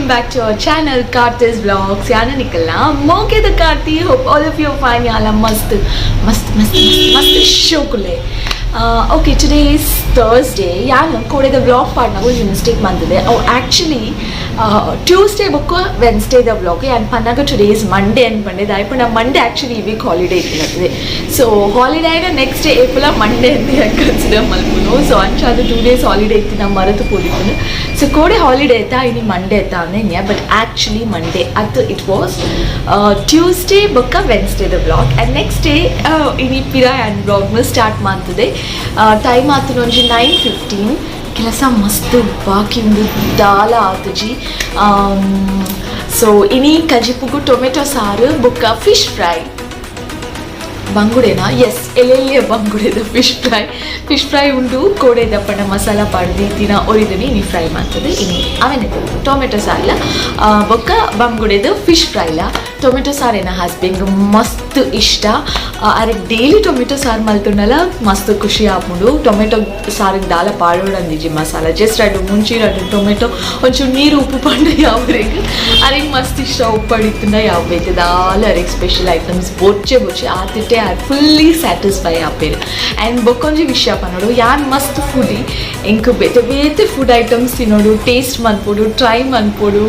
Back to our channel Karthi's Vlogs. ಯಾನ ನಿಕಲ್ನ ಮೋಕೆದ Karti. Hope all of you fine. ಯಾಲ ಮಸ್ತ್ ಮಸ್ತ್ ಮಸ್ತ್ ಮಸ್ತ್ ಶೋಕುಲೆ. Okay, today is Thursday. ಯಾನ್ ಕೋಡೆದ ವ್ಲಾಗ್ ಪಾಡ್ನಾಗ ಒಂಜಿ ಮಿಸ್ಟೇಕ್ ಬಂದಿದೆ. ಅವು ಆ್ಯಕ್ಚುಲಿ ಟ್ಯೂಸ್ಡೇ ಬೊಕ್ಕ ವೆನ್ಸ್ಡೇದ ವ್ಲಾಗ್. ಯಾನ್ ಪನ್ನಾಗ ಟುಡೇ is Monday ಅನ್ಪಂಡೆ. ದಾಯೆ ಪಂಡ ಮಂಡೇ ಆ್ಯಕ್ಚುಲಿ ಈ ವೀಕ್ ಹಾಲಿಡೇ ಇತ್ತಿನತ್ತದೆ. ಸೊ ಹಾಲಿಡೇ ಆಯ್ನ ನೆಕ್ಸ್ಟ್ ಡೇ ಏಪಲ ಮಂಡೇ ಅಂತ ಕನ್ಸಿಡರ್ ಮಲ್ಪುನು. ಸೊ ಅಂಚಾದ 2 ಡೇಸ್ ಹಾಲಿಡೇ ಇತ್ತು, ನಾ ಮರೆತು ಪೋದಿತ್ತು. ಸೊ ಕೋಡೆ ಹಾಲಿಡೇ ಆಯ್ತಾ, ಇನಿ ಮಂಡೇ ಆಯ್ತಾ ಅಂದೆ. ಬಟ್ ಆ್ಯಕ್ಚುಲಿ ಮಂಡೇ ಅದು, it was Tuesday ಬೊಕ್ಕ ವೆನ್ಸ್ಡೇದ ವ್ಲಾಗ್. ಆ್ಯಂಡ್ ನೆಕ್ಸ್ಟ್ ಡೇ ಇನಿ ಪಿರ ಆ್ಯಂಡ್ ವ್ಲಾಗ್ನ ಸ್ಟಾರ್ಟ್ ಮಾಡ್ತದೆ. ಟೈಮ್ ಆತನ ಒಂಜಿ 9:15. ಕೆಲಸ ಮಸ್ತ್ ಬಾಕಿ ಉಂಡು, ದಾಲ ಆತುಜಿ. ಸೊ ಇನಿ ಕಜಿಪುಗು ಟೊಮೆಟೊ ಸಾರು ಬೊಕ್ಕ ಫಿಶ್ ಫ್ರೈ. ಬಂಗುಡೆನಾ? ಎಸ್, ಎಲ್ಲೆಲ್ಲಿಯ ಬಂಗುಡೆದ ಫಿಶ್ ಫ್ರೈ. ಫಿಶ್ ಫ್ರೈ ಉಂಡು. ಕೋಡೆ ದಪ್ಪಣ ಮಸಾಲ ಪಾಡ್ದು ದಿನ ಒರಿದನಿ, ಇನಿ ಫ್ರೈ ಮಾಡ್ತದೆ. ಇನಿ ಅವೇನೆ ಟೊಮೆಟೊ ಸಾರ್ಲ ಬೊಕ್ಕ ಬಂಗುಡೆದು ಫಿಶ್ ಫ್ರೈಲ. ಟೊಮೆಟೊ ಸಾರು ಎನ್ನ ಹಸ್ಬೆಂಡ್ ಮಸ್ತ್ ಇಷ್ಟ. ಅರೆ ಡೈಲಿ ಟೊಮೆಟೊ ಸಾರು ಮಲ್ತುಂಡಲ ಮಸ್ತ್ ಖುಷಿ ಆಪುಂಡು. ಟೊಮೆಟೊ ಸಾರಿಗೆ ದಾಲ ಪಾಡೋಡಂದಿಜಿ ಮಸಾಲ, ಜಸ್ಟ್ ರಡ್ಡು ಮುಂಚಿ, ರಡ್ಡು ಟೊಮೆಟೊ, ಒಂಚೂರು ನೀರು, ಉಪ್ಪು ಪಾಂಡ ಯಾವ್ರಿಗೆ ಅರೆಗೆ ಮಸ್ತ್ ಇಷ್ಟ. ಉಪ್ಪು ಅಡಿತುಂಡ ಯಾವ ಬೇಕು ದಾಲ ಅರೆಗೆ ಸ್ಪೆಷಲ್ ಐಟಮ್ಸ್ ಬೊಚ್ಚೆ ಬೊಚ್ಚೆ ಆತಿಟ್ಟೆ ಆರ್ ಫುಲ್ಲಿ ಸ್ಯಾಟಿಸ್ಫೈ ಆಪೇರು. ಆ್ಯಂಡ್ ಬೊಕ್ಕೊಂಜಿ ವಿಷಯ ಪನ್ನೋಡು, ಯಾನ್ ಮಸ್ತ್ ಫುಡಿ. ಎಂಕ್ ಬೇತೆ ಬೇತೆ ಫುಡ್ ಐಟಮ್ಸ್ ತಿನ್ನೋಡು, ಟೇಸ್ಟ್ ಮನ್ಪೊಡು, ಟ್ರೈ ಮನ್ಪೊಡು,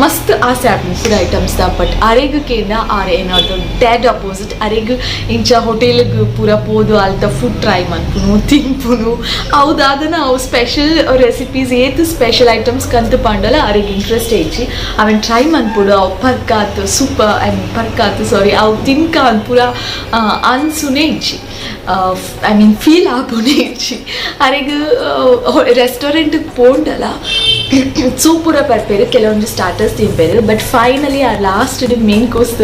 ಮಸ್ತ್ ಆಸೆ ಆಪುಂಡು ಫುಡ್ ಐಟಮ್ಸ್ the. But ಅರೆಗ್ ಕೇಂಡ ಆರ್ ಏನಾದ್ರು ಡೆಡ್ ಅಪೋಸಿಟ್. ಅರೆಗ್ ಇಂಚ ಹೋಟೆಲ್ಗ್ ಪೂರ ಪೋದು ಅಲ್ತ ಫುಡ್ ಟ್ರೈ ಮನ್ಪುನು, ತಿನ್ಪುನು, ಹೌದಾದನ ಅವು ಸ್ಪೆಷಲ್ ರೆಸಿಪೀಸ್, ಏತ್ ಸ್ಪೆಷಲ್ ಐಟಮ್ಸ್ ಕಂತು ಪಾಂಡಲ ಅರೆಗ್ ಇಂಟ್ರೆಸ್ಟ್ ಹೆಚ್ಚಿ. ಅವೆನ್ ಟ್ರೈ ಮನ್ಪೊಡು, ಅವು ಪರ್ಕಾತ್ ಸೂಪರ್, I mean ಪರ್ಕಾತ್, ಸಾರಿ, ಅವು ತಿನ್ಕ ಅಂದ್ ಪೂರ ಅನ್ಸುನೇ ಇಜ್ಜಿ, I mean feel ಆಪುನೇ ಇಜ್ಜಿ. ಅರೆಗ್ ರೆಸ್ಟೋರೆಂಟ್ಗೆ ಪೋಂಡಲ ಸೂಪ್ ಪೂರ ಪರ್ಪೇರು, ಕೆಲವೊಂದು ಸ್ಟಾರ್ಟರ್ಸ್ ತಿನ್ಪೇರು. ಬಟ್ ಫೈನಲಿ ಆ ಲಾಸ್ಟ್ ಮೇನ್ ಕೋರ್ಸ್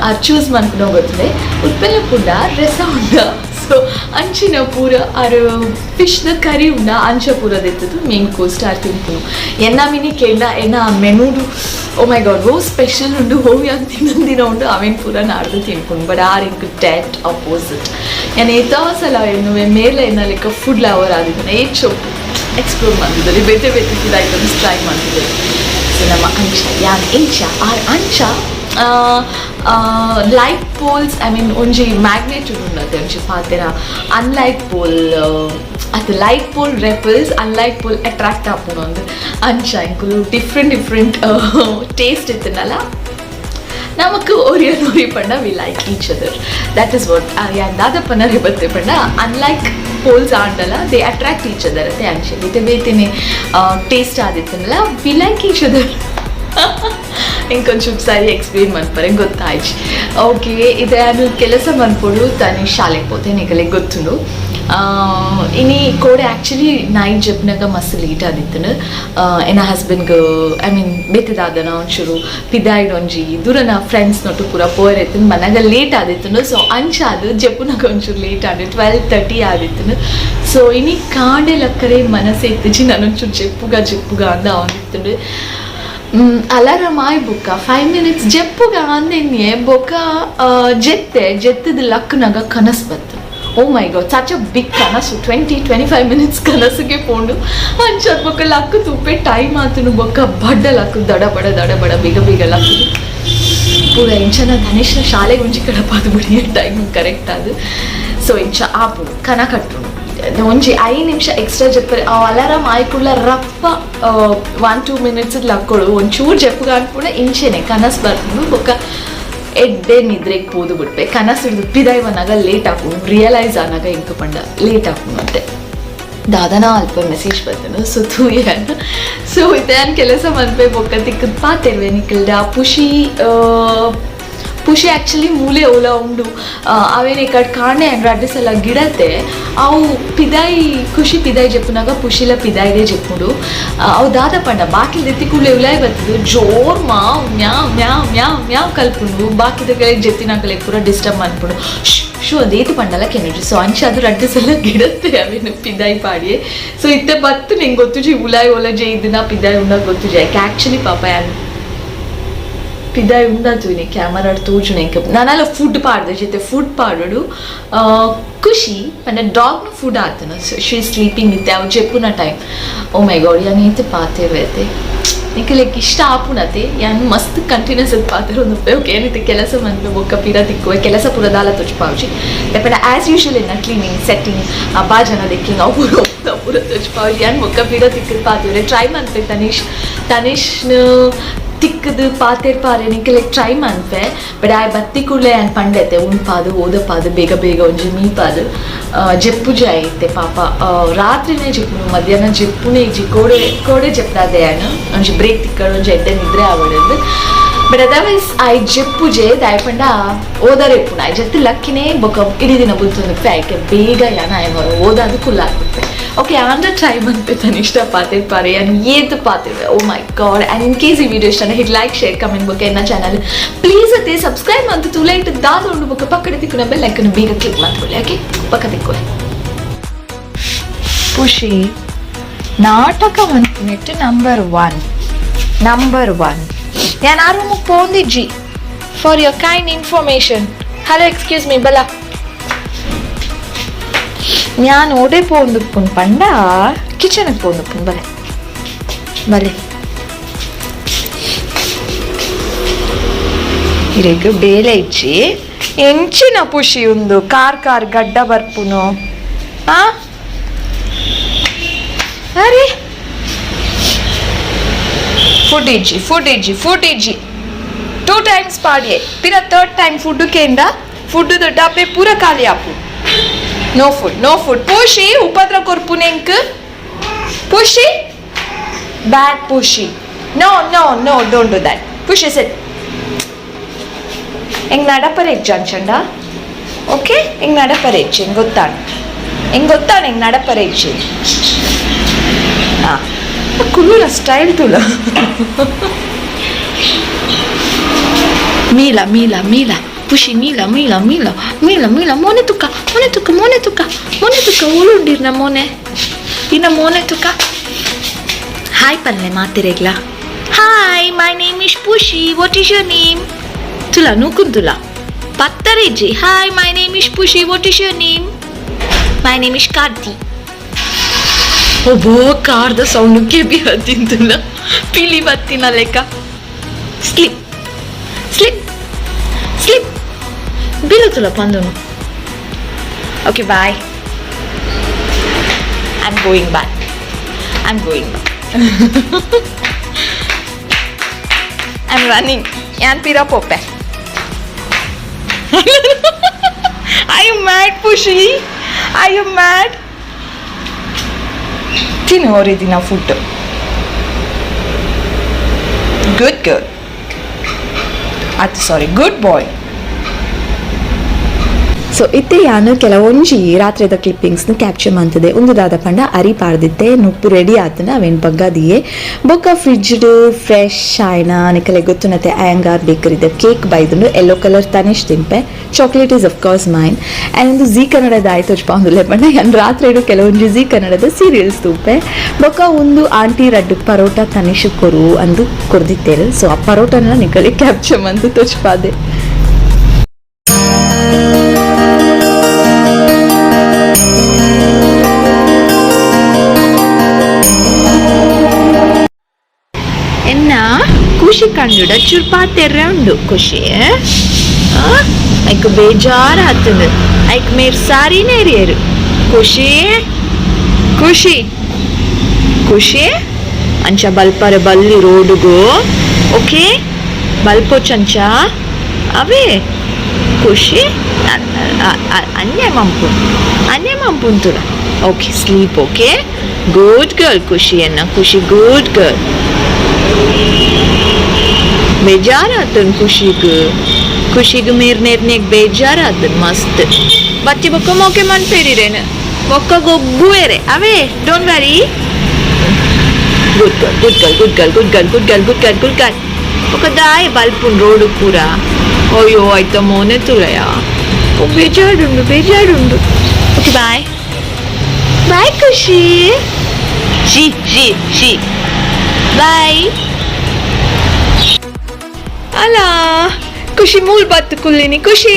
ಆರ್ ಚೂಸ್ ಮನ್ಪುನ ಗೊತ್ತದೆ, ಉತ್ಪನ್ನ ಪುಂಡ ರಸ ಉಂಡ. ಸೊ ಅಂಚಿನ ಪೂರ ಆರ್ ಫಿಶ್ನ ಕರಿ ಉಂಡ, ಅಂಚ ಪೂರ ದೆತ್ತದು ಮೇನ್ ಕೋಸ್ಟ್ ಆರ್ ತಿನ್ಪುನು. ಎನ್ನ ಮಿನಿ ಕೇಂಡ ಎನ್ನ ಮೆನುಡು ಓ ಮೈ ಗಾಡ್, ಓ ಸ್ಪೆಷಲ್ ಉಂಡು, ಓ ಯಾನ್ ತಿನ್ನಂದಿನ ಉಂಡು, ಅವೇನ್ ಪೂರ ನಾಡ್ದು ತಿನ್ಪುನು. ಬಟ್ ಆರ್ ಇಂಕ್ ಡೆಡ್ ಅಪೋಸಿಟ್. ಯಾನ್ ಏತಾ ಸಲ ಎನ್ನುವೆ, ಮೇಲ ಎನ್ನ ಲೆಕ್ಕ ಫುಡ್ ಲವರ್ ಆದಿದ್ದಾನೆ, ಏಚ್ ಎಕ್ಸ್ಪ್ಲೋರ್ ಮಾಡ್ತಿದ್ದಾರೆ, ಬೇತೆ ಬೇತೆ ಫುಡ್ ಐಟಮ್ಸ್ ಟ್ರೈ ಮಾಡ್ತಿದ್ದಾರೆ. ಸೊ ನಮ್ಮ ಅಂಚ ಯಾನ್ ಇಂಚ ಆರ್ ಅಂಚ ಲೈಕ್ ಪೋಲ್ಸ್, I mean ಒಂಜಿ ಮ್ಯಾಗ್ನೆಟ್ ಉಂಡತೆ ಒಂಜಿ ಪಾತೆರ, ಅನ್ಲೈಕ್ ಪೋಲ್ ಅದು like pole repels, unlike pole attract ಆಪುಂಡು ಒಂದು. ಅಂಚ ಇಂಕುಲು ಡಿಫ್ರೆಂಟ್ ಡಿಫ್ರೆಂಟ್ ಟೇಸ್ಟ್ ಇತ್ತನಲ್ಲ, ನಮಕ್ ಒರಿಯನ್ ಒರಿ ಪಂಡ we like each other, that is what. ಯಾನ್ ದಾದ ಪನ್ನರೆ ಬತ್ತೆ ಪಂಡ, ಅನ್ಲೈಕ್ ಪೋಲ್ಸ್ ಆಂಡಲ they attract each other ಅತ್ತೆ. ಅಂಚೆ ಬೇತೆ ಬೇತೆನೆ ಟೇಸ್ಟ್ ಆದಿತ್ತನಲ್ಲ, we like each other. ಇಂಕೊಂಚೂರು ಸರಿ ಎಕ್ಸ್ಪ್ಲೇನ್ ಮನ್ಪರೆ ಗೊತ್ತಾಯ್ತು. ಓಕೆ, ಇದೆ ನಾನು ಕೆಲಸ ಮನ್ಪೊಡು. ತಾನೆ ಶಾಲೆಗೆ ಪೋತೆ, ನಿಗಲೆ ಗೊತ್ತುಂಡು. ಇನಿ ಕೋಡೆ ಆ್ಯಕ್ಚುಲಿ ನೈಟ್ ಜಪ್ನಾಗ ಮಸ್ತ್ ಲೇಟ್ ಆದಿತ್ತನು. ಎನ್ನ ಹಸ್ಬೆಂಡ್ಗೆ, I mean ಬೇತೆದಾದನ ಒಂಚೂರು ಪಿದಾಯ್ಡ್ ಒಂಜಿ ದೂರನ ಫ್ರೆಂಡ್ಸ್ ನೊಟ್ಟು ಪೂರ ಪೋಯರ್ ಮನಾಗ ಲೇಟ್ ಆದಿತ್ತನು. ಸೊ ಅಂಚಾದು ಜಪ್ಪುನಾಗ ಒಂಚೂರು ಲೇಟ್ ಆದಿ, 12:30 ಆದಿತ್ತನು. ಸೊ ಇನಿ ಕಾಂಡೆ ಲಕ್ಕರೆ ಮನಸ್ಸೆ ಇತ್ತಿಜಿ. ನಾನು ಒಂಚೂರು ಜೆಪ್ಪುಗ ಜೆಪ್ಪುಗ ಅಂದ ಅವನಿತ್ತುಂಡು. ಅಲಾರಾಮ್ ಆಯ್ ಬೊಕ್ಕ 5 ಮಿನಿಟ್ಸ್ ಜೆಪ್ಪುಗ ಅಂದೆನ್ಯೆ. ಬೊಕ್ಕ ಜೆತ್ತೆ ಜೆತ್ತದ ಲಕ್ಕನಾಗ ಕನಸು ಬತ್ತು. Oh my God, such a big ಕನಸು. 20-25 ಮಿನಿಟ್ಸ್ ಕನಸಿಗೆ ಪೋಂಡು. ಅಂಚದ ಬೊಕ್ಕ ಲಕ್ಕು ತೂಪೆ, ಟೈಮ್ ಆತನು. ಬೊಕ್ಕ ಬಡ್ಡ ಲಕ್ಕು, ದಡ ಬಡ ದಡ ಬಡ ಬೇಗ ಬೇಗ ಲಕ್ಕು ಪೂರ ಇಂಚನ ಧನೇಶ್ನ ಶಾಲೆಗೆ ಒಂಜಿ ಕಡಪಾದು ಬಿಡಿ, ಟೈಮ್ ಕರೆಕ್ಟ್ ಅದು. ಸೊ ಇಂಚ ಆಪು ಕನ ಕಟ್ಟುನು. ಒಂಜಿ 5 ನಿಮಿಷ ಎಕ್ಸ್ಟ್ರಾ ಜೆಪ್ಪರೆ, ಆ ಅಲಾರಾಮ್ ಆಯ್ಕುಳ್ಳ ರಪ್ಪ 1-2 ಮಿನಿಟ್ಸ್ ಲಕ್ಕೊಡು. ಒಂಚೂರು ಜೆಪ್ಪುಗ ಅನ್ಪುಣ ಇಂಚೆನೆ ಕನಸು ಬರ್ಪುಂಡು. ಬೊಕ್ಕ ಎಡ್ಡೆ ನಿದ್ರೆಗೆ ಪೋದು ಬಿಟ್ಪೆ. ಕನಸು ಹಿಡಿದು ಪಿದಾಯ್ ಬಂದಾಗ ಲೇಟ್ ಆಪುಂಡು, ರಿಯಲೈಸ್ ಆನಾಗ ಇಂಕ ಪಂಡ ಲೇಟ್ ಆಪುಂಡು ಅಂತೆ. ದಾದನ ಅಲ್ಪ ಮೆಸೇಜ್ ಬರ್ತನು. ಸೊ ತೂಯನ್. ಸೊ ಇತ್ತೆ ಕೆಲಸ ಮನ್ಪೆ, ಬೊಕ್ಕ ತಿಕ್ಕದ್ ಪಾತೆರ್ವೆ ನಿಕಲ್ಡ. ಪುಷಿ ಪುಷಿ ಆ್ಯಕ್ಚುಲಿ ಮೂಲೆ ಓಲ ಉಂಡು. ಅವೇನು ಈ ಕಡೆ ಕಾಣೆ ರಡ್ಡು ಸಲ ಗಿಡತೆ. ಅವು ಪಿದಾಯಿ ಖುಷಿ ಪಿದಾಯಿ ಜೆಪ್ಪುನಾಗ ಪುಷಿಲ ಪಿದಾಯಿದೆ ಜೆಪ್ಪುಂಡು. ಅವು ದಾದ ಪಂಡ ಬಾಕಿಲ್ ದೆತ್ತಿ ಕೂಡ್ಲೆ ಉಲಾಯ್ ಬರ್ತದೆ, ಜೋರ್ ಮಾವ್ ಮ್ಯಾವ್ ಮ್ಯಾವ್ ಮ್ಯಾವ್ ಮ್ಯಾವ್ ಕಲ್ಪುಂಡು. ಬಾಕಿದಕಲೆ ಜೆತ್ತಿನಕಲೆ ಪೂರ ಡಿಸ್ಟರ್ಬ್ ಮನ್ಪುಂಡು. ಶ್ ಶೂ ಅದೇತು ಪಂಡಲ ಕೆನಜಿ. ಸೊ ಅಂಚ ಅದು ರಡ್ಡು ಸಲ ಗಿಡತ್ತೆ ಅವೇನು ಪಿದಾಯಿ ಪಾಡಿಯೆ. ಸೊ ಇತ್ತೆ ಬತ್ತು ನಿಂಗೆ ಗೊತ್ತುಜಿ, ಉಲಾಯ್ ಓಲ ಜೆ ಇದನ್ನ ಪಿದಾಯಿ ಉಂಡ ಗೊತ್ತುಜಿ. ಯಾಕೆ ಆ್ಯಕ್ಚುಲಿ ಪಾಪ ಯಾನ್ ಪಿದಾಯಿ ಉಂಡ ತೂಯಿನಿ ಕ್ಯಾಮರಾ ತೋಜುನೆ. ಇಂಕ ನಾನೆಲ್ಲ ಫುಡ್ ಪಾಡ್ದೆ ಜೊತೆ ಫುಡ್ ಪಾಡೋಡು. ಖುಷಿ ಪಂಡ ಡಾಗ್ನ ಫುಡ್ ಆತನ. She sleeping ಇತ್ತೆ, ಅವು ಜೆಪ್ಪುನ ಟೈಮ್. ಓ ಮೈ ಗಾಡ್, ಯಾನ್ ಏತ್ ಪಾತೆರ್ವೆ. ನಿಕಲೆಗ್ ಇಷ್ಟ ಆಪುನತೆ ಯಾನ್ ಮಸ್ತ್ ಕಂಟಿನ್ಯೂಸ್ ಪಾತೆರೊಂದುಪ್ಪೆ. ಓಕೆ, ಏನಿತ್ತೆ ಕೆಲಸ ಮನ್ಪೆ ಬೊಕ್ಕ ಪಿರ ತಿಕ್ಕುವೆ ಕೆಲಸ ಪೂರ ದಾಲ ತೊಜ್ಪಾವುಜಿ. ದಾಯೆ ಆಸ್ ಯೂಶುವಲ್ ಎನ್ನ ಕ್ಲೀನಿಂಗ್ ಸೆಟ್ಟಿಂಗ್ ಬಾಜನ ದೆಕ್ಕಿಂಗ್ ಅವು ಪೂರ ಪೂರ ತೊಜ್ಪಾವುಜಿ. ಯಾನ್ ಬೊಕ್ಕ ಪಿರ ತಿಕ್ಕದ್ ಪಾತೆರೆ try ಮನ್ಪೆ. Tanish ತನಿಷ್ನ ತಿಕ್ಕದು ಪಾತೆರ್ Pare ನಿಕಲೆಗ್ try ಮನ್ಪೆ. But ಆಯ್ ಬತ್ತಿ ಕೂಡ್ಲೆ ಯಾನ್ ಪಂಡೆತೆ ಉಂಪಾದು ಓದಪಾದು ಬೇಗ ಬೇಗ ಒಂಜಿ ಮೀಪಾದು ಜೆಪ್ಪುಜೆ ಐತೆ ಪಾಪ. ರಾತ್ರಿನೇ ಜೆಪ್ಪುನು, ಮಧ್ಯಾಹ್ನ ಜೆಪ್ಪುನೆ ಇಜ್ಜಿ. ಕೋಡೆ ಕೋಡೆ ಜೆಪ್ಪದಾದೆ ಯಾನ್ ಒಂಜಿ ಬ್ರೇಕ್ ತಿಕ್ಕಡ್ ಒಂಜಿ ಎಡ್ಡೆ ನಿದ್ರೆ ಆವಡಂದು. ಬಟ್ ಅದರ್ವೈಸ್ ಆಯ್ ಜೆಪ್ಪುಜೆ. ದಾಯೆ ಪಂಡ ಓದರೆ ಇಪ್ಪುಂಡು. ಆಯ್ ಜೆತ್ತು ಲಕ್ಕಿನೇ ಬೊಕ್ಕ ಇಡೀ ದಿನ ಬುಲ್ತೊಂದುಪ್ಪೆ. ಆಯ್ಕೆ ಬೇಗ ಯಾನ್ ಆಯ್ ಓದಾದು ಕುಲ್ಲಾಕುಪ್ಪೆ. ಓಕೆ, ಆಂಡ ಟ್ರೈ ಮನ್ಪೆ ತನಿಷ್ಟ ಪಾತೆರ್ ಪಾರೆ. ಯಾನ್ ಏತ್ ಪಾತೆರ್ವೆ, oh my god. And in case ಈ ವಿಡಿಯೋ ಇಷ್ಟ hit like share comment ಬೊಕ್ಕ ಎನ್ನ ಚಾನಲ್ ಪ್ಲೀಸ್ ಅತ್ತೆ ಸಬ್ಸ್ಕ್ರೈಬ್ ಮಂತು ತುಲೈಟ್ ದಾದ ಉಂಡು ಬೊಕ್ಕ ಪಕ್ಕಡೆ ತಿಕ್ಕುನ ಬೆಲ್ ಐಕನ್ ಬೇಗ ಕ್ಲಿಕ್ ಮಂತ್ಕೊಳ್ಳಿ. ಓಕೆ, ಪಕ್ಕ ತಿಕ್ಕುವೆ. ಖುಷಿ ನಾಟಕ ಮನ್ಪುನೆಟ್ ನಂಬರ್ 1 ನಂಬರ್ 1. ಯಾನ್ ಆ ರೂಮುಗ್ ಪೋಂದಿಜ್ಜಿ, for your kind information. Hello, excuse me ಬಲ. ഞാൻ ಓಡೆ ಪೋಂದುಪ್ಪುನ್ ಪಂಡ ಕಿಚನ್ಗೆ ಪೋಂದುಪ್ಪುನ್. ಬಲೆ ಬಲೆ, ಇರೆಗ್ ಬೇಲೆ ಇಜ್ಜಿ ಎಂಚಿನ ಪುಷಿ ಉಂದು ಕಾರ್ ಕಾರ್ ಗಡ್ಡ ಬರ್ಪುನು. ಆ ಅರೆ ಫುಡ್ ಇಜ್ಜಿ, ಫುಡ್ ಇಜ್ಜಿ, ಫುಡ್ ಇಜ್ಜಿ. 2 ಟೈಮ್ಸ್ ಪಾಡಿಯೆ ಪಿರ third time food ಕೇಂಡ food ಡಬ್ಬೆ ಪೂರ ಖಾಲಿ app. No food, no food. ಪೂಷಿ ಉಪದ್ರ ಕೊರ್ಪುನೆಂಕ್ ಪೂಷಿ ಬ್ಯಾಡ್ ಪೂಷಿ. No no no, don't do that. ಪೂಷಿ set ಹೆಂಗ್ ನಡಪರೆ ಇಜ್ಜಿ ಓಕೆ, ಹೆಂಗ್ ನಡಪರೆ ಇಜ್ಜಿ ಹೆಂಗ್ ಗೊತ್ತಾಣ, ಹೆಂಗ್ ಗೊತ್ತಾಣ ಹೆಂಗ್ ನಡಪರೆ ಇಜ್ಜಿ. ಹಾಂ, ಕುಲ್ಲುನ ಸ್ಟೈಲ್ ತುಲ. ಮೀಲ ಮೀಲ ಮೀಲ ಪುಷಿ ಮೀಲ ಮೀಲ ಮೀಲ ಮೀಲ ಮೀಲ ಮೋನೆ ತುಕ್ಕ ಮೋನೆ ತುಕ್ಕ ಮೋನೆ ತುಕ್ಕ ಮೋನೆ ತುಕ್ಕ ಓಲುಂಡಿರ್ನ ಮೋನೆ ಇನ್ನ ಮೋನೆ ತುಕ್ಕ. Hi ಪನ್ಲೆ ಮಾತಿರೆಗ್ಲ. Hi, my name is Pushi, what is your name? Tula ನೂಕುಂತುಲಾ ಪತ್ತರಿಜ್ಜಿ. Hi, my name is Pushi, what is your name? My name is Karthi. ಒಬ್ಬೋ ಕಾರ್ದ sound ಕೆಬಿ ಹತ್ತಿಂತುಲ ಪಿಲಿ ಬತ್ತಿನ ಲೆಕ್ಕ. Slip slip slip ಬೀಳುತ್ತಲ್ಲ ಪಂದನು. Okay, bye, I am going, bye, I am going, I am running. ಯಾನ್ ಪಿರ ಪೋಪೆ. I am mad Pushi, I am mad. ತಿನ್ನು ಹೊರಿದಿನ food. Good girl ಆಯ್ತು, ಸಾರಿ, good boy. ಸೊ ಇತ್ತೆ ಯಾನು ಕೆಲವೊಂಜಿ ರಾತ್ರಿದ ಕ್ಲಿಪ್ಪಿಂಗ್ಸ್ನ ಕ್ಯಾಪ್ಚರ್ ಮಂತದೆ. ಒಂದು ದಾದ ಪಂಡ ಅರಿ ಪಾಡ್ದಿತ್ತೆ, ನುಪ್ಪು ರೆಡಿ ಆತನ ಅವೇನು ಬಗ್ಗಾದಿಯೇ. ಬೊಕ್ಕ ಫ್ರಿಡ್ಜ್ಡ್ ಫ್ರೆಶ್ ಆಯ್ನ ನಿಕಲೆ ಗೊತ್ತುನತೆ ಅಯ್ಯಂಗಾರ್ ಬೇಕರಿದ ಕೇಕ್ ಬೈದುಂಡು. ಎಲ್ಲೋ ಕಲರ್ ತನಿಷ್ ತಿನ್ಪೆ, chocolate is of course mine. And ಒಂದು ಜೀ ಕನ್ನಡದ ಆಯ್ತು ಪಂದುಲೆ ಪಂಡ ಯಾನ್ ರಾತ್ರಿ ಕೆಲವೊಂಜಿ ಜೀ ಕನ್ನಡದ ಸೀರಿಯಲ್ಸ್ ತೂಪೆ. ಬೊಕ್ಕ ಒಂದು ಆಂಟಿ ರಡ್ಡು ಪರೋಟ ತನಿಷ್ ಕೊರು ಅಂದು ಕೊರ್ದಿತ್ತೇರು. ಸೊ ಆ ಪರೋಟನ ನಿಕಲೆ ಕ್ಯಾಪ್ಚರ್ ಮಂತು ತೋಚ್ಪಾದೆ. ಎನ್ನ ಖುಷಿ ಕಂಡುಡ ಚೂರು ಪಾತೆರ್ರೆ ಉಂಡು ಖುಷಿ ಐಕ್ ಬೇಜಾರು ಆತಂದು ಐಕ್ ಮೇರ್ ಸಾರಿನೇ ಎರಿಯರು. ಖುಷಿ ಖುಷಿ ಖುಷಿ ಅಂಚ ಬಲ್ಪರೆ ಬಲ್ಲಿ ರೋಡುಗು. ಓಕೆ, ಬಲ್ಪೊಚಂಚ ಅವೇ ಖುಷಿ ಅನ್ಯ ಮಂಪು ಅನ್ಯ ಮಂಪುಂತುಲ. Okay, sleep. Okay, good girl Khushi. ಎನ್ನ ಖುಷಿ ಗುಡ್ ಗರ್ಲ್. ಬೇಜಾರಾತನ್ ಖುಷಿಗ್, ಖುಷಿಗ್ ಮೇರ್ ನೇರ್ನೆಗ್ ಬೇಜಾರಾತನ್ ಮಸ್ತ್. ಬತ್ತಿ ಬೊಕ್ಕ ಮೋಕೆ ಮನ್ಪೇರಿರೇನು ಬೊಕ್ಕ ಗೊಬ್ಬುವೇರೆ ಅವೇ. Don't worry. Good girl, good girl, good girl, good girl, good girl, good girl, good girl. ಬೊಕ್ಕ ದಾಯ ಬಲ್ಪುನ್ ರೋಡು ಪೂರ. ಅಯ್ಯೋ ಆಯ್ತ ಮೋನೆ ತುಲಯ. ಓ ಬೇಜಾರುಂಡು ಬೇಜಾರುಂಡು. ಓಕೆ, ಬಾಯ್ ಬಾಯ್ ಖುಷಿ. She she she bye. ಅಲ್ಲ ಖುಷಿ ಮೂಲ್ ಬತ್ತು ಕುಲ್ಲಿನಿ. ಖುಷಿ,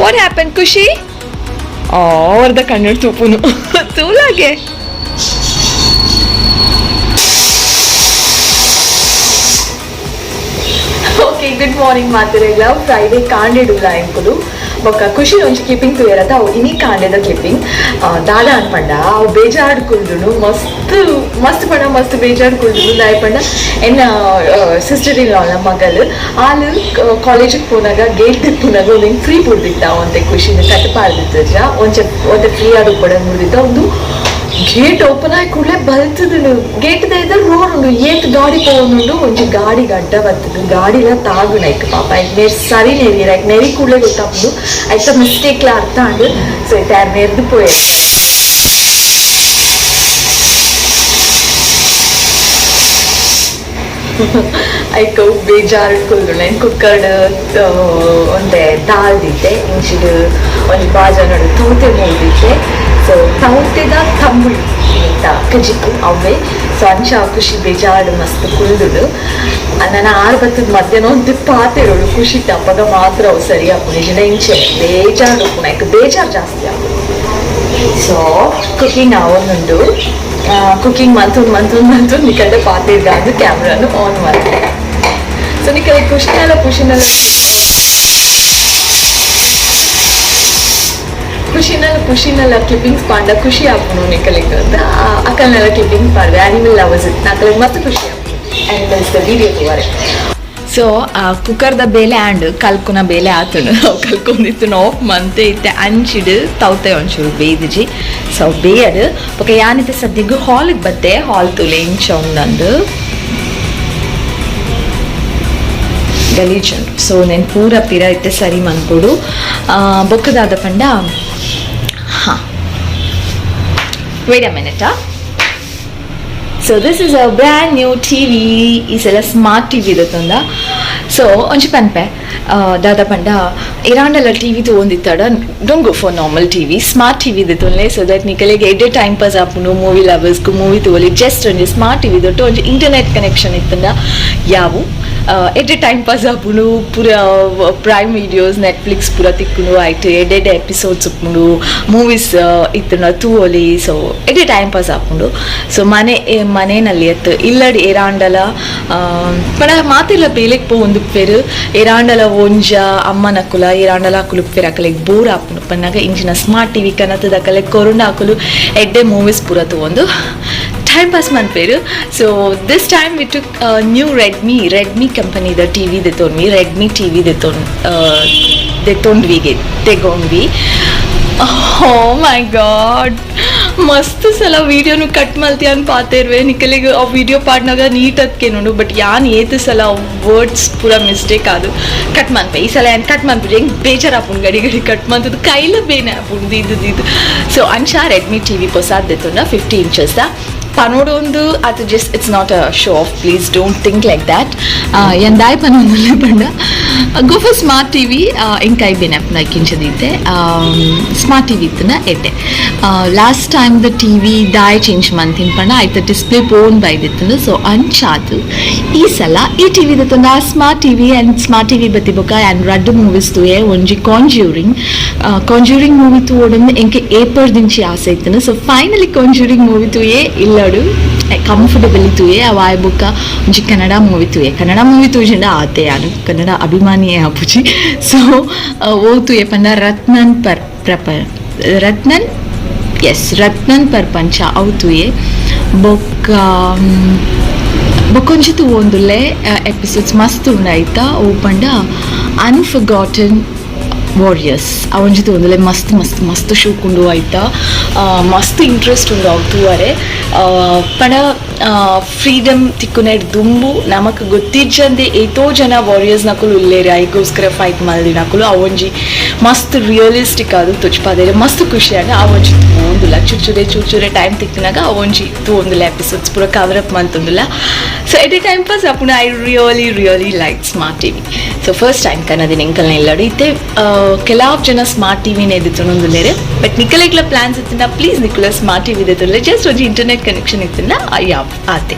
what happen ಖುಷಿ? ಅವ್ರದ ಕಣ್ಣು ತೂಪುನು ತೂಲಾಗೆ. Good morning ಮಾತಿರಗ್ಲ Friday ಕಾಂಡೆಡುಲ್ಲ ಎಂಕುಲು ಬೊಕ್ಕ ಖುಷಿ ಒಂಜಿ ಕ್ಲಿಪ್ಪಿಂಗ್ ತುಯರತ ಅವು ಇನಿ ಕಾಂಡೆದ ಕ್ಲಿಪ್ಪಿಂಗ್ ದಾದ ಅನ್ಪಂಡ ಅವು ಬೇಜಾಡ್ ಕುಲ್ದುನು ಮಸ್ತ್ ಮಸ್ತ್ ಪಂಡ ಮಸ್ತ್ ಬೇಜಾಡ್ ಕುಲ್ದುನು ದಾಯ ಪಂಡ ಎನ್ನ ಸಿಸ್ಟರ್ ಇನ್ ಲಾ ಮಗಲ್ ಆಲ್ ಕಾಲೇಜಿಗೆ ಪೋನಾಗ ಗೇಟ್ ತಿಪ್ಪುನಾಗ ಒಂದು ಫ್ರೀ ಬುಡ್ದಿತ್ತ ಒಂತೆ ಖುಷಿನ ಕಟ್ ಪಾಡ್ದಿತ್ತ ಒಂಚೆ ಒಂತೆ ಫ್ರೀ ಆದ್ ಕೂಡ ಮುಡ್ದಿತ್ತ ಒಂದು ಗೇಟ್ ಓಪನ್ ಆಗಿ ಕೂಡಲೇ ಬಲ್ತದುಂಡು ಗೇಟ್ ದ ರೋಡ್ ಉಂಡು ಏತ್ ಗಾಡಿ ಪೋವೊಂದುಂಡು ಒಂಜಿ ಗಾಡಿ ಗಡ್ಡ ಬರ್ತದೆ ಗಾಡಿಲ ತಾಗುಣ ಐಕ್ ಪಾಪ ಐಕ್ ನೇರ್ ಸರಿ ನೆರಿ ಐಕ್ ನೆರಿ ಕೂಡಲೇ ಗೊತ್ತಾಪುಂಡು ಐತ ಮಿಸ್ಟೇಕ್ಲ ಅರ್ಥ ಆಂಡ್ ಸೊ ಐತೆ ನೆರ್ದು ಪೋಯೆ ಐಕ್ ಬೇಜಾರ್ ಕುಲ್ದುಂಡು ಐನ್ ಕುಕ್ಕರ್ಡ್ ಒಂತೆ ದಾಲ್ ದಿತ್ತೆ ಇಂಚಿಡ್ ಒಂಜಿ ಬಾಜನಡ್ ತೂತೆ ಮೂರ್ದಿತ್ತೆ ಸೊ ತೌತೆದ ತಂಬುಳಿ ಅಂತ ಕಜಿಪು ಅವೇ ಸೊ ಅಂಚ ಖುಷಿ ಬೇಜಾರು ಮಸ್ತ್ ಕುಲ್ದುಡು ನನ್ನ ಆರು ಬತ್ತದ ಮಧ್ಯಾಹ್ನ ಒಂದು ಪಾತೆರೋಡು ಖುಷಿ ಅಪ್ಪಗ ಮಾತ್ರ ಅವು ಸರಿ ಆಪುಂಡು ನಿಜ ಇಂಚೆ ಬೇಜಾರು ಉಪ್ಪುಂಡು ಐಕ್ ಬೇಜಾರು ಜಾಸ್ತಿ ಆಪುಂಡು ಸೊ ಕುಕಿಂಗ್ ಆವೊಂದುಂಡು ಕುಕಿಂಗ್ ಮಂತೊಂದು ಮಂತೊಂದು ಮಂತೊಂದು ನಿಕಲ್ದ ಪಾತೆರ್ಗಾಂದು ಕ್ಯಾಮ್ರಾನು ಆನ್ ಮಲ್ತೆ ಸೊ ನಿಕಲೆ ಖುಷಿನಲ್ಲ ಖುಷಿನಲ್ಲ ಖುಷಿನಲ್ಲ ಖುಷಿನಲ್ಲ ಕ್ಲಿಪ್ಪಿಂಗ್ಸ್ ಪಾಂಡ ಖುಷಿ ಆಪುಂಡು ನಿಕಲೆಗ್ ಅಕಲ್ನೆಲ್ಲ ಕ್ಲಿಪ್ಪಿಂಗ್ಸ್ ಪಾಡ್ವೆ ಆನಿಮಲ್ ಲವರ್ಸ್ ಇತ್ತು ಅಕಲೆಗ್ ಮಸ್ತ್ ಖುಷಿ ಆಪುಂಡು animals the video ತೂವರೆ so ಕುಕ್ಕರ್ದ ಬೇಲೆ ಆಂಡ್ ಕಲ್ಕುನ ಬೇಲೆ ಆತುಂಡು ಕಲ್ಕೊಂದಿತ್ತು ಆಫ್ ಮಂತೆ ಇತ್ತೆ ಅಂಚಿಡ್ ತೌತೆ ಒಂಚೂರು ಬೇದಿಜಿ ಸೊ ಬೇಯಡ್ ಬೊಕ ಯಾನಿತ್ತೆ ಸದ್ಯಗ್ ಹಾಲಿಗೆ ಬತ್ತೆ ಹಾಲ್ ತುಲೆ ಇಂಚ ಉಂಡಂದು ಗಲೀಜುಂಡು ಸೊ ನೆನ್ ಪೂರ ಪಿರ ಇತ್ತೆ ಸರಿ ಮನ್ಪೊಡು ಬೊಕ್ಕದಾದ ಪಂಡ ಹಾಂ wait a minute. So this is a brand new TV. ಈ ಸಲ ಸ್ಮಾರ್ಟ್ ಟಿವಿ ಇರುತ್ತಂದ ಸೊ ಒಂಜಿ ಪನ್ಪೆ ದಾದ ಪಂಡ ಇರಾಂಡಲ ಟಿವಿ ತಗೊಂಡಿತ್ತಾಡ don't go for normal TV smart TV ದೆತ್ತೊನ್ಲೆ so that ನಿಕಲೆಗ್ ಎಡ್ಡೆ ಟೈಮ್ ಪಾಸ್ ಆಪುಂಡು ಮೂವಿ ಲವರ್ಸ್ಗೂ ಮೂವಿ ತಗೊಲಿ ಜಸ್ಟ್ ಒಂಜಿ ಸ್ಮಾರ್ಟ್ ಟಿವಿ ದೊಟ್ಟು ಒಂಜಿ ಇಂಟರ್ನೆಟ್ ಕನೆಕ್ಷನ್ ಇತ್ತಂದ ಯಾವು ಎಡ್ಡೆ ಟೈಮ್ ಪಾಸ್ ಆಪುಂಡು ಪೂರ prime videos Netflix ಪೂರ ತಿಕ್ಕುಂಡು ಆಯ್ತು ಎಡ್ಡೆ ಎಪಿಸೋಡ್ಸ್ ಉಪ್ಪುಂಡು ಮೂವೀಸ್ ಇತ್ತಂಡ ತೂವೊಲಿ ಸೊ ಎಡ್ಡೆ ಟೈಮ್ ಪಾಸ್ ಆಪುಂಡು ಸೊ ಮನೆ ಮನೆನಲ್ಲಿ ಎತ್ತು ಇಲ್ಲಡ್ ಏರಾಂಡಲ ಪಂಡ ಮಾತೆಲ್ಲ ಬೇಲೆಗ್ ಪೋವೊಂದುಪ್ಪೆರ್ ಏರಾಂಡಲ ಒಂಜ ಅಮ್ಮನಕುಲ ಏರಾಂಡಲ ಅಕುಲು ಉಪ್ಪೆರ್ ಅಕಲೆಗ್ ಬೋರ್ ಆಪುಂಡು ಪನ್ನಗ ಇಂಚಿನ ಸ್ಮಾರ್ಟ್ ಟಿವಿ ಕನತದ ಅಕಲೆಗ್ ಕೊರುಂಡ ಅಕುಲು ಎಡ್ಡೆ ಮೂವೀಸ್ ಪೂರ ತೂವೊಂದು ಟೈಮ್ ಪಾಸ್ ಮನ್ಪೆರ್ so this time we took new Redmi ಕಂಪನಿದ TV ದೆತ್ತೊಂಡ್ವಿ Redmi TV ದೆತ್ತೊಂಡ್ವಿಗೆ ತೆಗೊಂಡ್ವಿ ಓ ಮೈ ಗಾಡ್ ಮಸ್ತ್ ಸಲ ವೀಡಿಯೋನು ಕಟ್ ಮಲ್ತಿ ಅನ್ ಪಾತೆರ್ವೆ ನಿಕಲೆಗ್ ಆ ವಿಡಿಯೋ ಪಾಡ್ನಾಗ ನೀಟ್ ಅದ್ಕೆ ನೋಡು ಬಟ್ ಯಾನ್ ಏತ್ ಸಲ ವರ್ಡ್ಸ್ ಪೂರ ಮಿಸ್ಟೇಕ್ ಅದು ಕಟ್ ಮನ್ಪೆ ಈ ಸಲ ಯಾನ್ ಕಟ್ ಮನ್ಪೆ ಹೆಂಗೆ ಬೇಜಾರಾಪುಂಡು ಗಡಿ ಗಡಿ ಕಟ್ ಮಂತದ್ದು ಕೈಲ ಬೇನೆ ಆಪುಂಡು ಇದು ಇದು ಸೊ ಅಂಚ ರೆಡ್ಮಿ ಟಿವಿ ಪೊಸಾದ್ ದೆತ್ತೊಂಡ 50 ಇಂಚಸ್ the ಪನೋಡೊಂದು ಅದು just it's not a show off please don't think like that ಎಂದಾಯ್ ಪನೊಂದುಲ್ಲೆ ಪಂಡ go for smart TV ಎಂಕೈ ಬೇನೆ ಕಿಂಚದಿತ್ತೆ ಸ್ಮಾರ್ಟ್ ಟಿವಿ ಇತ್ತನ ಎಡ್ಡೆ last time the TV ದಾಯ್ change ಮಂತಿನ ಪಂಡ ಆಯ್ತು ಡಿಸ್ಪ್ಲೇ ಪೋನ್ ಬೈದಿತ್ತು ಸೊ ಅಂಚಾತು ಈ ಸಲ ಈ ಟಿವಿ ದತ್ತೊಂದು ಆ smart TV and smart TV ಬತ್ತಿ ಬೊಕ್ಕ ಆ್ಯಂಡ್ ರಡ್ಡು ಮೂವೀಸ್ ತೂಯೆ ಒಂಜಿ ಕಾಂಜ್ಯೂರಿಂಗ್ ಕಾಂಜ್ಯೂರಿಂಗ್ ಮೂವಿ ತೂವೊಡೊಂದು ಎಂಕೆ ಏಪರ್ ದಿಂಚಿ ಆಸೆ ಇತ್ತು so finally conjuring movie ತೂಯೆ ಇಲ್ಲಡು ಕಂಫರ್ಟಬಲಿ ತೂಯೆ ಅವ ಆಯ್ ಬೊಕ್ಕ ಒಂಜಿ ಕನ್ನಡ ಮೂವಿ ತೂಯೆ ಕನ್ನಡ ಮೂವಿ ತೂಜಿಂಡ ಆತೆ ಯಾನು ಕನ್ನಡ ಅಭಿಮಾನಿಯೇ ಆಪುಜಿ ಸೊ ಓ ತೂಯೆ ಪಂಡ ರತ್ನನ್ ಪರ್ ಪ್ರಪ ರತ್ನನ್ ಎಸ್ ರತ್ನನ್ ಪರ್ಪಂಚ ಅವು ತೂಯೆ ಬೊಕ್ಕ ಬೊಕ್ಕೊಂಜಿ ತೂವೊಂದುಲ್ಲೆ ಎಪಿಸೋಡ್ಸ್ ಮಸ್ತ್ ಉಂಡು ಆಯ್ತಾ ಅವು ಪಂಡ ಅನ್ಫರ್ಗಾಟನ್ ವಾರಿಯರ್ಸ್ ಅವೊಂಜಿ ತೂವೊಂದುಲ್ಲೆ ಮಸ್ತ್ ಮಸ್ತ್ ಮಸ್ತ್ ಶೋಕುಂಡು ಆಯ್ತಾ ಮಸ್ತ್ ಇಂಟ್ರೆಸ್ಟ್ ಉಂಡು ಅವು ತೂವರೆ ಪಂಡ ಫ್ರೀಡಮ್ ತಿಕ್ಕುನೆಡ್ ದುಂಬು ನಮಕ್ ಗೊತ್ತಿಜ್ಜಂದೆ ಏತೋ ಜನ ವಾರಿಯರ್ಸ್ ನಕುಲು ಉಲ್ಲೇರಿ ಐಗೋಸ್ಕರ ಫೈಟ್ ಮಲ್ದಿನಕುಲು ಅವೊಂಜಿ ಮಸ್ತ್ ರಿಯಲಿಸ್ಟಿಕ್ ಅದು ತುಚ್ಪಾದೇರೆ ಮಸ್ತ್ ಖುಷಿ ಆಂಡ ಅವೊಂಜಿ ತೂವೊಂದುಲ್ಲ ಚುಚ್ಚುರೆ ಚುಚ್ಚುರೆ ಟೈಮ್ ತಿಕ್ಕುನಾಗ ಅವೊಂಜಿ ತೂವೊಂದುಲ್ಲ ಎಪಿಸೋಡ್ಸ್ ಪೂರ ಕವರ್ ಅಪ್ ಮಂತೊಂದುಲ್ಲ ಸೊ ಎಡೆ ಟೈಮ್ ಪಾಸ್ ಆಪುಂಡು I really really like smart TV so first time ಕನ್ನದಿನ ಎಂಕಲ್ನ ಇಲ್ಲಡು ಇತ್ತೆ ಕೆಲವು ಜನ ಸ್ಮಾರ್ಟ್ ಟಿವಿನೇ ಎದುತ್ತೊಂದುಲ್ಲೇರು ಬಟ್ ನಿಕಲೆಗ್ಲ ಪ್ಲಾನ್ಸ್ ಇತ್ತಿನ ಪ್ಲೀಸ್ ನಿಕುಲ ಸ್ಮಾರ್ಟ್ ಟಿವಿ ದೆತ್ತೊನ್ಲೆ ಜಸ್ಟ್ ಒಂಜಿ ಇಂಟರ್ನೆಟ್ ಕನೆಕ್ಷನ್ ಇತ್ತಿನ ಯಾವ ಆತೆ.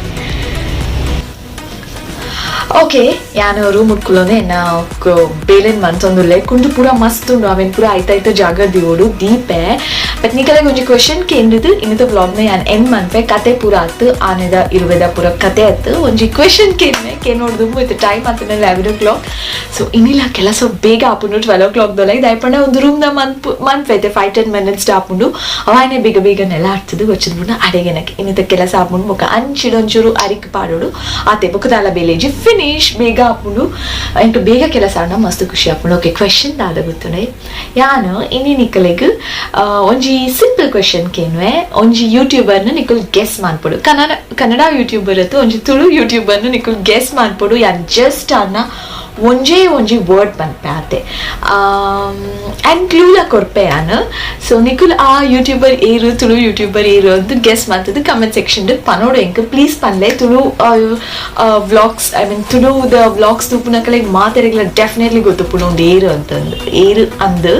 ಓಕೆ ಯಾನು ರೂಮ್ ಉಟ್ಕೊಳ್ಳೋನೆ ನಾ ಬೇಲೆನ್ ಮಂತೊಂದುಲ್ಲೆ ಕುಂಡು ಪೂರ ಮಸ್ತ್ ಉಂಡು ಅವೆನ್ ಪೂರ ಐತಾಯ್ತ ಜಾಗ ದಿವೋಡು ದೀಪೆ. ಬಟ್ ನಿಕಲೆಗ್ ಒಂಜಿ ಕ್ವೆಶನ್ ಕೇಂದ್ರದು ಇನ್ನಿತ ವ್ಲಾಗ್ನ ಯಾನ್ ಎಂಡ್ ಮನ್ಪೆ. ಕತೆ ಪೂರ ಆತು ಆನೆದ ಇರುವೆದ ಪೂರ ಕತೆ ಆತು. ಒಂಜಿ ಕ್ವೆಶನ್ ಕೇನ್ನೆ ಕೇನೋಡ್ದು ಇತ್ತೆ ಟೈಮ್ ಆತನ 11 o'clock. So ಇನ್ನಿಲ್ಲ ಕೆಲಸ ಬೇಗ ಆಪುಂಡು 12 o'clock ದೊಲ ದಯಪಂಡ ಒಂದು ರೂಮ್ನ ಮನ್ಪು ಮನ್ಪೈತೆ 5-10 ಮಿನಿಟ್ಸ್ ಆಪುಂಡು. ಅವಾಯನೆ ಬೇಗ ಬೇಗ ನೆಲ ಆಡ್ತದೆ ಗೊಚ್ಚದ ಬುಡ ಅಡೆಗೆನಕ್ಕೆ ಇನ್ನಿತ ಕೆಲಸ ಆಪುಂಡು. ಬೊಕ ಅಂಚಿಡೊಂಚೂರು ಅರಿಕ್ ಪಾಡೋಡು ಆತೆ ಬೊಕ ದಾಲ ಬೇಲೇಜಿ ಫಿನಿಶ್ ಬೇಗ ಆಪುಂಡು. ಎಂಕ್ ಬೇಗ ಕೆಲಸ ಆಡ ಮಸ್ತ್ ಖುಷಿ ಆಪುಂಡು. ಓಕೆ ಕ್ವೆಶನ್ ದಾದ ಗೊತ್ತುಂಡೆ ಯಾನು ಇನ್ನಿ ನಿಕಲೆಗ್ ಒಂಜಿ ಸಿಂಪಲ್ ಕ್ವೆಶನ್ ಕೇನ್ವೆ. ಒಂಜಿ ಯೂಟ್ಯೂಬರ್ನ ನಿಕುಲ್ ಗೆಸ್ ಮಾನ್ಪೊಡು. ಕನ್ನಡ ಕನ್ನಡ ಯೂಟ್ಯೂಬರ್ ಅತ್ತು ಒಂಜಿ ತುಳು ಯೂಟ್ಯೂಬರ್ನ ನಿಕುಲ್ ಗೆಸ್ ಮಾನ್ಪೊಡು. ಯಾನ್ ಜಸ್ಟ್ ಅನ್ನ ಒಂಜೇ ಒಂಜಿ ವರ್ಡ್ ಪನ್ಪೆ ಆತೆ ಆ್ಯಂಡ್ ಕ್ಲೂಲ ಕೊರ್ಪೆ ಯಾನ್. ಸೊ ನಿಕುಲ್ ಆ ಯೂಟ್ಯೂಬರ್ ಏರು ತುಳು ಯೂಟ್ಯೂಬರ್ ಏರು ಅಂತ ಗೆಸ್ ಮಾಡ್ತದ್ದು ಕಮೆಂಟ್ ಸೆಕ್ಷನ್ ಪನೋಡು ಎಂಕ್ ಪ್ಲೀಸ್ ಪನ್ಲೆ. ತುಳು ವ್ಲಾಗ್ಸ್ I mean ತುಳುದ ವ್ಲಾಗ್ಸ್ ತೂಪುನಕಲೆ ಮಾತೆರೆಗ್ಲ ಡೆಫಿನೆಟ್ಲಿ ಗೊತ್ತುಪ್ಪುಂಡು ಒಂದು ಏರು ಅಂತಂದು ಏರು ಅಂದು.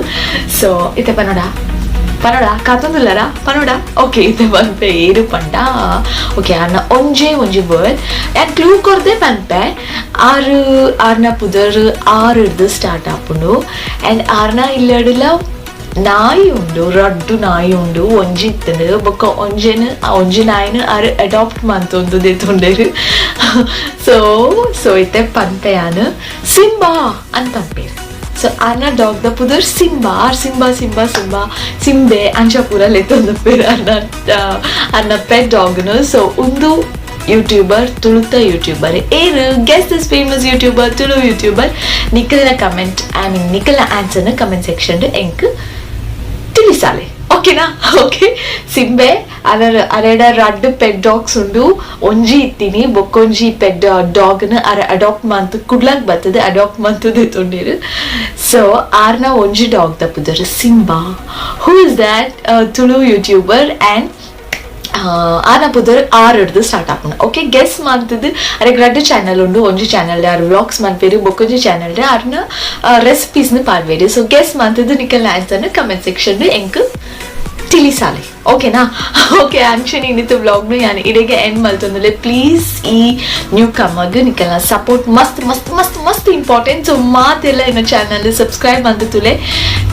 ಸೊ ಇತ್ತೆ ಪನೋಡ ಪನೋಡ ಕಾತೊಂದುಲ್ಲರ ಪನೋಡ. ಓಕೆ ಇತ್ತೆ ಪನ್ಪೆ ಏರು ಪಂಡ. ಓಕೆ ಅನ್ನ ಒಂಜೇ ಒಂಜಿ ವರ್ಡ್ ಯಾನ್ ಕ್ಲೂ ಕೊರ್ದೆ ಪನ್ಪೆ. ಆರು ಆರ್ನ ಪುದರ್ ಆರುಡ್ದು ಸ್ಟಾರ್ಟ್ ಆಪುಂಡು ಆ್ಯಂಡ್ ಆರ್ನ ಇಲ್ಲಡುಲ ನಾಯಿ ಉಂಡು, ರಡ್ಡು ನಾಯಿ ಉಂಡು. ಒಂಜಿ ಇತ್ತಂಡು ಬೊಕ್ಕ ಒಂಜೆನ್ ಆ ಒಂಜಿ ನಾಯಿನ ಆರು ಅಡಾಪ್ಟ್ ಮಂತೊಂದು ದೆತ್ತೊಂಡೆರು. ಸೊ ಸೊ ಇತ್ತೆ ಪನ್ಪೆ ಯಾನ್ ಸಿಂಬಾ ಅಂತ ಪನ್ಪೇರು. ಸೊ ಆರ್ನ ಡಾಗ್ the ಪುದರ್ Simba. R Simba Simba Simba ಸಿಂಬೆ ಅಂಚ ಪೂರ ಲೆತ್ತೊಂದು ಅರ್ನ ಅರ್ನ ಪೆಟ್ ಡಾಗ್ನು. ಸೊ ಒಂದು ಯೂಟ್ಯೂಬರ್ ತುಳುತ ಯೂಟ್ಯೂಬರ್ ಏರು guess this famous YouTuber Tulu YouTuber. ನಿಖಲ್ನ comment I mean ನಿಖಲ್ನ ಆನ್ಸರ್ನ comment section ಎಂಕ್ ತಿಳಿಸಾಲೆ ಓಕೆನಾ? ಓಕೆ ಸಿಂಬೆ ಅದರ ಅರೆಡ ರಡ್ಡ್ ಪೆಟ್ ಡಾಗ್ಸ್ ಉಂಡು. ಒಂಜಿ ಇತ್ತೀನಿ ಬೊಕ್ಕೊಂಜಿ ಪೆಟ್ ಡಾಗ್ನ ಅರ ಅಡಾಪ್ಟ್ ಮಂತ್ ಕುಡ್ಲಾಕ್ ಬರ್ತದೆ ಅಡಾಪ್ಟ್ ಮಂತ್ ದೆತ್ತೊಂಡೇರು. ಸೊ ಆರ್ನ ಒಂಜಿ dog ತಪ್ಪುದರು Simba. Who is that Tulu YouTuber and ಆನ ಪುದರ್ ಆರ್ ಹಿಡ್ದು ಸ್ಟಾರ್ಟ್ ಆಪುಂಡು. ಓಕೆ ಗೆಸ್ ಮಂತದ್ದು ಅರೆಗ್ ರಡ್ಡ್ ಚಾನಲ್ ಉಂಡು. ಒಂಜಿ ಚಾನಲ್ ಆರ್ ವ್ಲಾಗ್ಸ್ ಮನ್ಪೇರು, ಬೊಕ್ಕೊಂಜಿ ಚಾನಲ್ ಆರ್ನ ರೆಸಿಪೀಸ್ನ ಪಾಡ್ವೇರು. ಸೊ ಗೆಸ್ ಮಂತದ್ದು ನಿಕಲ್ನ ಆನ್ಸರ್ನ ಕಮೆಂಟ್ ಸೆಕ್ಷನ್ ಎಂಕ್ ತಿಳಿಸಾಲೆ ಓಕೆನಾ? ಓಕೆ ಅಂಚನೆ ಇನ್ನಿತ ವ್ಲಾಗ್ನು ಯಾನ್ ಇಡೆಗೆ ಎಂಡ್ ಮಲ್ತೊಂದುಲ್ಲೆ. ಪ್ಲೀಸ್ ಈ ನ್ಯೂ ಕಮಗ್ ನಿಕಲ್ನ ಸಪೋರ್ಟ್ ಮಸ್ತ್ ಮಸ್ತ್ ಮಸ್ತ್ ಮಸ್ತ್ ಇಂಪಾರ್ಟೆಂಟ್. ಸೊ ಮಾತೆಲ್ಲ ಎನ್ನ ಚಾನಲ್ ಸಬ್ಸ್ಕ್ರೈಬ್ ಮಂತ್ ತುಲೆ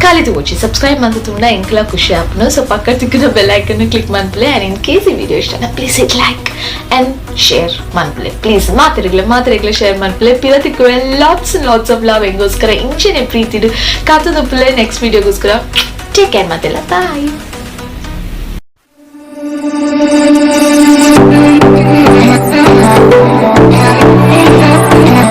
ಖಾಲಿ ತಗೋಚಿ. ಸಬ್ಸ್ಕ್ರೈಬ್ ಮಂತ್ ತುಂಡ ಎಂಕ್ಲ ಖುಷಿ ಆಪುಂಡು. ಸೊ ಪಕ್ಕ ತಿಕ್ಕುನ ಬೆಲ್ ಐಕನ್ ಕ್ಲಿಕ್ ಮನ್ಪುಲೆ. ಆ್ಯಂಡ್ ಇನ್ ಕೇಸ್ ಈ ವಿಡಿಯೋ ಇಷ್ಟ please hit like and share ಮನ್ಪುಲೆ ಪ್ಲೀಸ್. ಮಾತೆರೆಗ್ಲೆ ಮಾತೆರೆಗ್ಲೆ ಶೇರ್ ಮನ್ಪುಲೆ. ಪಿರ ತಿಕ್ಕುವೆ. ಲಾಟ್ಸ್ ಲಾಟ್ಸ್ ಆಫ್ ಲವ್ ಎಂಗೋಸ್ಕರ ಇಂಚೆನೆ ಪ್ರೀತಿಡು ಕಾತೊಂದುಪ್ಪುಲೆ. ನೆಕ್ಸ್ಟ್ ವಿಡಿಯೋಗೋಸ್ಕರ ಟೇಕ್ ಕೇರ್ ಮತ್ತೆಲ್ಲ ಬಾಯ್.